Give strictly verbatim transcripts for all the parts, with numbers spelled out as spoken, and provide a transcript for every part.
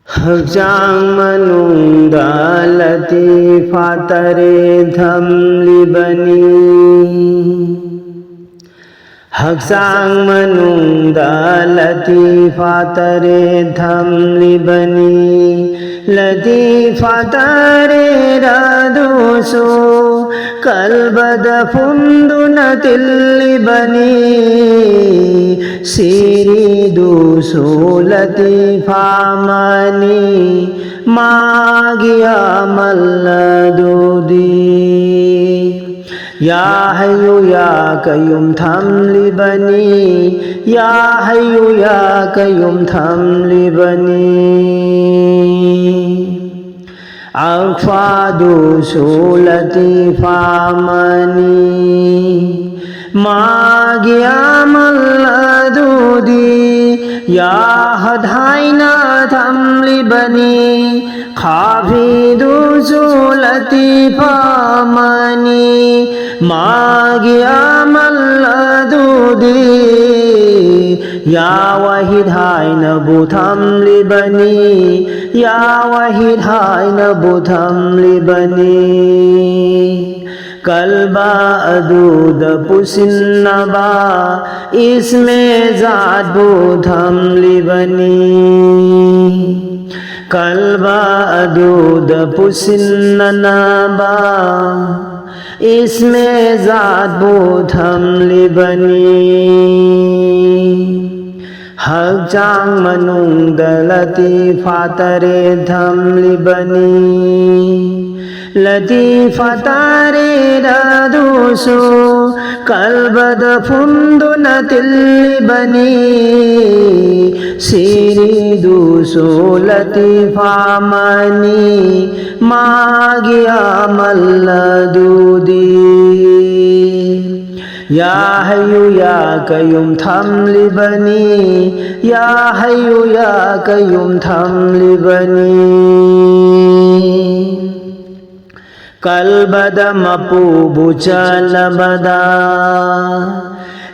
ꯍꯛꯆꯥꯡ ꯃꯅꯨꯡꯗ ꯂꯇꯤꯐꯥ ꯇꯔꯦꯠ ꯊꯝꯂꯤꯕꯅꯤ꯫ ꯍꯛꯆꯥꯡ ꯃꯅꯨꯡꯗ ꯂꯇꯤꯐꯥ ꯇꯔꯦꯠ ꯊꯝꯂꯤꯕꯅꯤ꯫ ꯂꯇꯤꯐꯥ ꯇꯔꯦꯠ ꯑꯗꯨꯁꯨ ꯀꯜꯕꯗ ꯐꯨꯝꯗꯨꯅ ꯇꯤꯜꯂꯤꯕꯅꯤ꯫ ꯁꯤꯔꯤꯗꯨꯁꯨ ꯂꯇꯤꯐꯥ ꯑꯃꯅꯤ꯫ ꯃꯥꯒꯤ ꯑꯃꯜ ꯑꯗꯨꯗꯤ ꯌꯥ ꯍꯩꯌꯨ ꯌꯥ ꯀꯌꯨꯝ ꯊꯝꯂꯤꯕꯅꯤ꯫ ꯌꯥ ꯍꯩꯌꯨ ꯌꯥ ꯀꯌꯨꯝ ꯊꯝꯂꯤꯕꯅꯤ꯫ ꯑꯛꯐꯥꯗꯨꯁꯨ ꯂꯇꯤꯐꯥ ꯑꯃꯅꯤ꯫ ꯃꯥꯒꯤ ꯑꯃꯜ ꯑꯗꯨꯗꯤ ꯌꯥꯍꯗ ꯍꯥꯏꯅ ꯊꯝꯂꯤꯕꯅꯤ꯫ ꯈꯥꯐꯤꯗꯨꯁꯨ ꯂꯇꯤꯐꯥ ꯑꯃꯅꯤ꯫ ꯃꯥꯒꯤ ꯑꯃꯜ ꯑꯗꯨꯗꯤ ꯌꯥ ꯋꯥꯍꯤꯗ ꯍꯥꯏꯅꯕꯨ ꯊꯝꯂꯤꯕꯅꯤ꯫ ꯌꯥ ꯋꯥꯍꯤꯗ ꯍꯥꯏꯅꯕꯨ ꯊꯝꯂꯤꯕꯅꯤ꯫ ꯀꯜꯕ ꯑꯗꯨꯗ ꯄꯨꯁꯤꯟꯅꯕ ꯏꯁꯃꯦ ꯖꯥꯠꯕꯨ ꯊꯝꯂꯤꯕꯅꯤ꯫ ꯀꯜꯕ ꯑꯗꯨꯗ ꯄꯨꯁꯤꯟꯅꯅꯕ ꯏꯁꯃꯦ ꯖꯥꯠꯕꯨ ꯊꯝꯂꯤꯕꯅꯤ꯫ ꯍꯛꯆꯥꯡ ꯃꯅꯨꯡꯗ ꯂꯇꯤꯐꯥ ꯇꯔꯦꯠ ꯊꯝꯂꯤꯕꯅꯤ꯫ ꯂꯇꯤꯐꯥ ꯇꯔꯦꯠ ꯑꯗꯨꯁꯨ ꯀꯜꯕꯗ ꯐꯨꯝꯗꯨꯅ ꯇꯤꯜꯂꯤꯕꯅꯤ꯫ ꯁꯤꯔꯤꯗꯨꯁꯨ ꯂꯇꯤꯐꯥ ꯑꯃꯅꯤ꯫ ꯃꯥꯒꯤ ꯑꯃꯜ ꯑꯗꯨꯗꯤ ꯌꯥ ꯍꯩꯌꯨ ꯌꯥ ꯀꯌꯨꯝ ꯊꯝꯂꯤꯕꯅꯤ꯫ ꯌꯥ ꯍꯩꯌꯨ ꯌꯥ ꯀꯌꯨꯝ ꯊꯝꯂꯤꯕꯅꯤ꯫ ꯀꯜꯕꯗ ꯃꯄꯨꯕꯨ ꯆꯠꯂꯕꯗ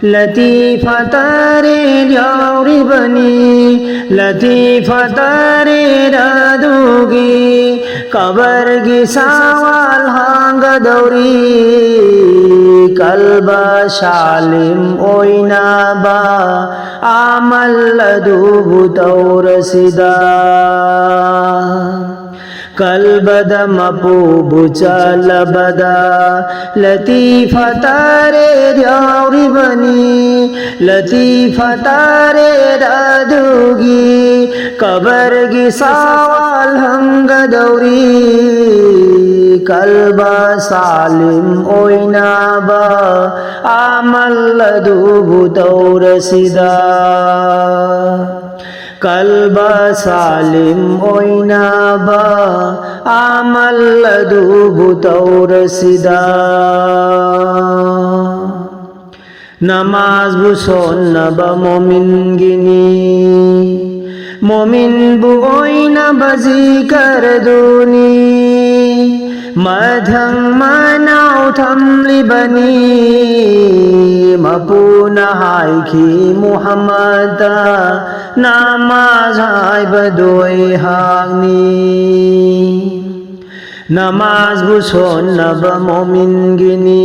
ꯂꯇꯤꯐꯥ ꯇꯔꯦꯠ ꯌꯥꯎꯔꯤꯕꯅꯤ꯫ ꯂꯇꯤꯐ ꯇꯔꯦꯠ ꯑꯗꯨꯒꯤ ꯀꯕꯔꯒꯤ ꯁꯋꯥꯜ ꯍꯥꯡꯒꯗꯧꯔꯤ꯫ ꯀꯜꯕ ꯁꯥꯂꯤꯝ ꯑꯣꯏꯅꯕ ꯑꯃꯜ ꯑꯗꯨꯕꯨ ꯇꯧꯔꯁꯤꯗ꯫ ꯀꯜꯕꯗ ꯃꯄꯨꯕꯨ ꯆꯠꯂꯕꯗ ꯂꯇꯤꯐ ꯇꯔꯦꯠ ꯌꯥꯎꯔꯤꯕꯅꯤ꯫ ꯂꯇꯤꯐ ꯇꯔꯦꯠ ꯑꯗꯨꯒꯤ ꯀꯕꯔꯒꯤ ꯁꯋꯥꯜ ꯍꯪꯒꯗꯧꯔꯤ꯫ ꯀꯜꯕ ꯁꯥꯂꯤꯝ ꯑꯣꯏꯅꯕ ꯑꯃꯜ ꯑꯗꯨꯕꯨ ꯇꯧꯔꯁꯤꯗ꯫ ꯀꯜꯕ ꯁꯥꯂꯤꯝ ꯑꯣꯏꯅꯕ ꯑꯃꯜ ꯑꯗꯨꯕꯨ ꯇꯧꯔꯁꯤꯗ꯫ ꯅꯃꯥꯖꯕꯨ ꯁꯣꯟꯅꯕ ꯃꯣꯃꯤꯟꯒꯤꯅꯤ꯫ ꯃꯣꯃꯤꯟꯕꯨ ꯑꯣꯏꯅꯕ ꯖꯤꯀꯔꯗꯨꯅꯤ꯫ ꯃꯊꯪ ꯃꯅꯥꯎ ꯊꯝꯂꯤꯕꯅꯤ꯫ ꯃꯄꯨꯅ ꯍꯥꯏꯈꯤ ꯃꯨꯍꯝꯃꯗ, ꯅꯃꯥꯖ ꯍꯥꯏꯕꯗꯨ ꯑꯩꯍꯥꯛꯅꯤ꯫ ꯅꯃꯥꯖꯕꯨ ꯁꯣꯟꯅꯕ ꯃꯣꯃꯤꯟꯒꯤꯅꯤ꯫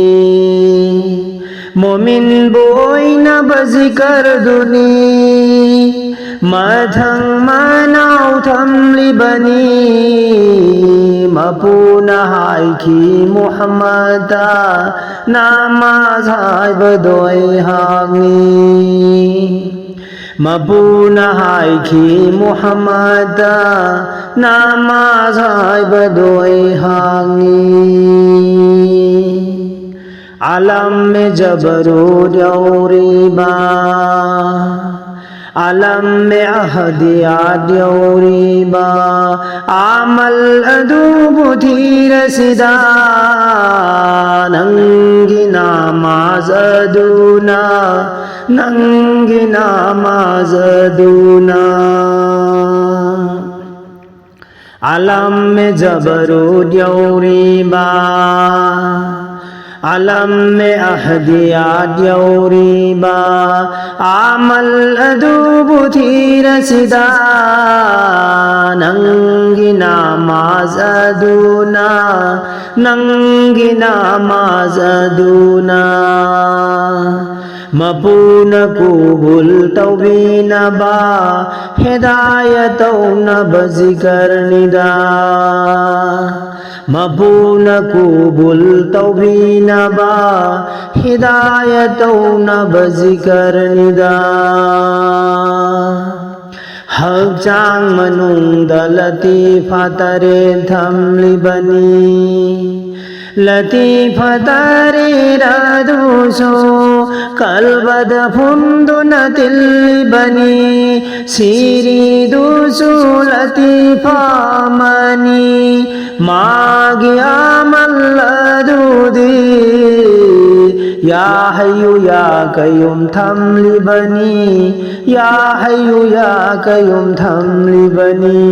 ꯃꯣꯃꯤꯟꯕꯨ ꯑꯣꯏꯅꯕ ꯖꯤꯀꯔꯗꯨꯅꯤ꯫ ꯃꯊꯪ ꯃꯅꯥꯎ ꯊꯝꯂꯤꯕꯅꯤ꯫ ꯃꯄꯨꯅ ꯍꯥꯏꯈꯤ ꯃꯨꯍꯝꯃꯗ, ꯅꯃꯥꯖ ꯍꯥꯏꯕꯗꯣ ꯑꯩꯍꯥꯛꯅꯤ꯫ ꯃꯄꯨꯅ ꯍꯥꯏꯈꯤ ꯃꯨꯍꯝꯃꯗ, ꯅꯃꯥꯖ ꯍꯥꯏꯕꯗꯣ ꯑꯩꯍꯥꯛꯅꯤ꯫ ꯑꯂꯝꯃꯦ ꯖꯕꯔꯨꯠ ꯌꯧꯔꯤꯕ, ꯑꯂꯝꯃꯦ ꯑꯍꯗꯤꯌꯥꯠ ꯌꯧꯔꯤꯕ, ꯑꯃꯜ ꯑꯗꯨꯕꯨ ꯊꯤꯔꯁꯤꯗ꯫ ꯅꯪꯒꯤ ꯅꯃꯥꯖ ꯑꯗꯨꯅ, ꯅꯪꯒꯤ ꯅꯃꯥꯖ ꯑꯗꯨꯅ꯫ ꯑꯂꯝꯃꯦ ꯖꯕꯔꯨꯠ ꯌꯧꯔꯤꯕ, ꯑꯂꯝꯃꯦ ꯑꯍꯗꯤꯌꯥꯠ ꯌꯧꯔꯤꯕ ꯑꯃꯜ ꯑꯗꯨꯕꯨ ꯊꯤꯔꯁꯤꯗ, ꯅꯪꯒꯤ ꯅꯃꯥꯖ ꯑꯗꯨꯅ, ꯅꯪꯒꯤ ꯅꯃꯥꯖ ꯑꯗꯨꯅ꯫ ꯃꯄꯨꯅ ꯀꯨꯕꯨꯜ ꯇꯧꯕꯤꯅꯕ ꯍꯦꯗꯥꯌ ꯇꯧꯅꯕ ꯖꯤꯀꯔꯅꯤꯗ꯫ ꯃꯄꯨꯅ ꯀꯨꯕꯨꯜ ꯇꯧꯕꯤꯅꯕ ꯍꯤꯗꯥꯌ ꯇꯧꯅꯕ ꯖꯤꯀꯔꯅꯤꯗ꯫ ꯍꯛꯆꯥꯡ ꯃꯅꯨꯡꯗ ꯂꯇꯤꯐꯥ ꯇꯔꯦꯠ ꯊꯝꯂꯤꯕꯅꯤ꯫ ꯂꯇꯤꯐꯥ ꯇꯔꯦꯠ ꯑꯗꯨꯁꯨ ꯀꯜꯕꯗ ꯐꯨꯝꯗꯨꯅ ꯇꯤꯜꯂꯤꯕꯅꯤ꯫ ꯁꯤꯔꯤꯗꯨꯁꯨ ꯂꯇꯤꯐꯥ ꯑꯃꯅꯤ꯫ ꯃꯥꯒꯤ ꯑꯃꯜ ꯑꯗꯨꯗꯤ ꯌꯥ ꯍꯩꯌꯨ ꯌꯥ ꯀꯌꯨꯝ ꯊꯝꯂꯤꯕꯅꯤ꯫ ꯌꯥ ꯍꯩꯌꯨ ꯌꯥ ꯀꯌꯨꯝ ꯊꯝꯂꯤꯕꯅꯤ꯫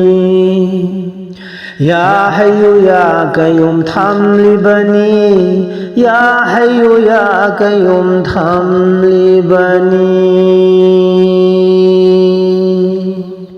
ꯌꯥ ꯍꯩꯌꯨ ꯌꯥ ꯀꯌꯨꯝ ꯊꯝꯂꯤꯕꯅꯤ꯫ ꯌꯥ ꯍꯩꯌꯨ ꯌꯥ ꯀꯌꯨꯝ ꯊꯝꯂꯤꯕꯅꯤ꯫